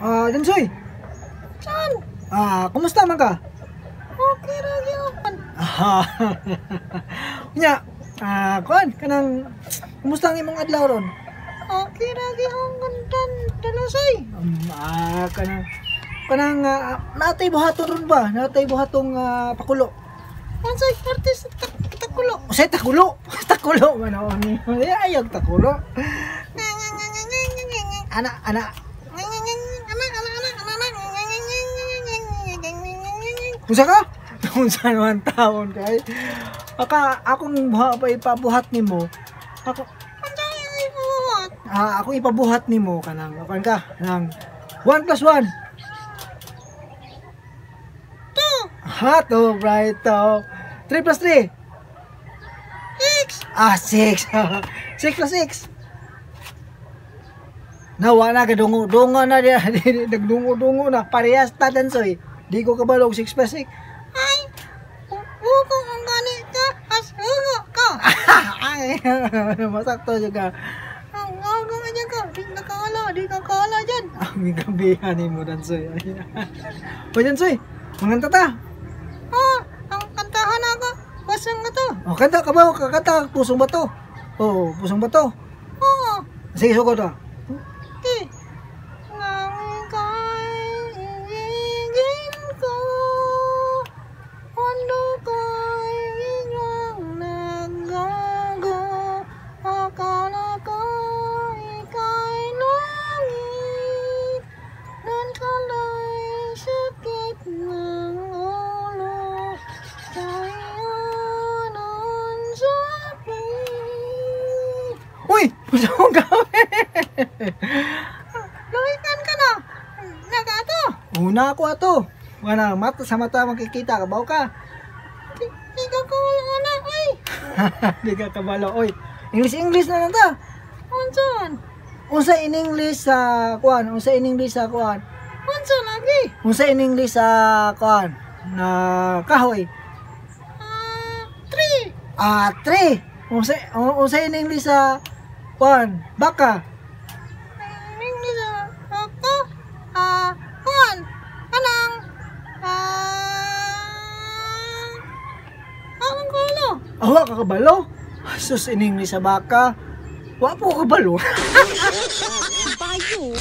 Dansoy. Saan? Kumusta man ka? Okay ra gyud. Ah, nya, kuan, kanang, kumusta ang imong adlaw ron? Okay ra gyud kantan dalasay. Kanang, natay buhaton ron ba? Natay buhatong pakulo. Unsay artist takulo? Unsay takulo? Takulo man ako ni. Ay, ayaw takulo. Ana, ana. Unsa ka? Unsa naman taon kay? Aka akong buha pa ipabuhat nimo. Ako Unsay ibuhat? Ako ipabuhat nimo kanang kuan ka nang 1 plus 1. 2. Ha, to, right to. 3 plus 3. 6. 6. 6 plus 6. Nawa na, kadungo-dungo na. Nagdungo-dungo na. Parehas ta, Dansoy. Di ko kabalog, 6 plus 6. Ay, ugo ang gani ka, as ugo ka. Ay, masakto juga. Ang ugo nga dyan ka, di ka kaala, di ka kaala dyan. Ang gabihan ni mo, Dansoy. O, Dansoy, manganta ta. Ah, ang kantahan ako, basang ka to. O, kanta ka ba? Kakanta, Pusong Bato. O, Pusong Bato. Oo. Sige, sugod ta. Okay. Nang kaiigin ko, ano kay inyong nagago, akala ko ika'y langit, nun kala'y sakit ng ulo, kaya nun sakit. Uy! Gusto mong gawin? Lawikan ka na! Nagato! Una ako ato. Wala, mata sa mata makikita. Kabaw ka. Di ka kawala na, ay! Di ka kabalo. Oy, English English na lang ta. Unsan? Unsa in English sa kuan? Unsa in English sa kuan? Unsa lagi? Unsa in English sa kuan? Na kahoy. 3. 3. Unsa in English sa kuan? Baka. English ako. Kuan. Kanang akong kulo. Awa ka kabalo? Sus, in English sa baka. Wa po kabalo. Bayo.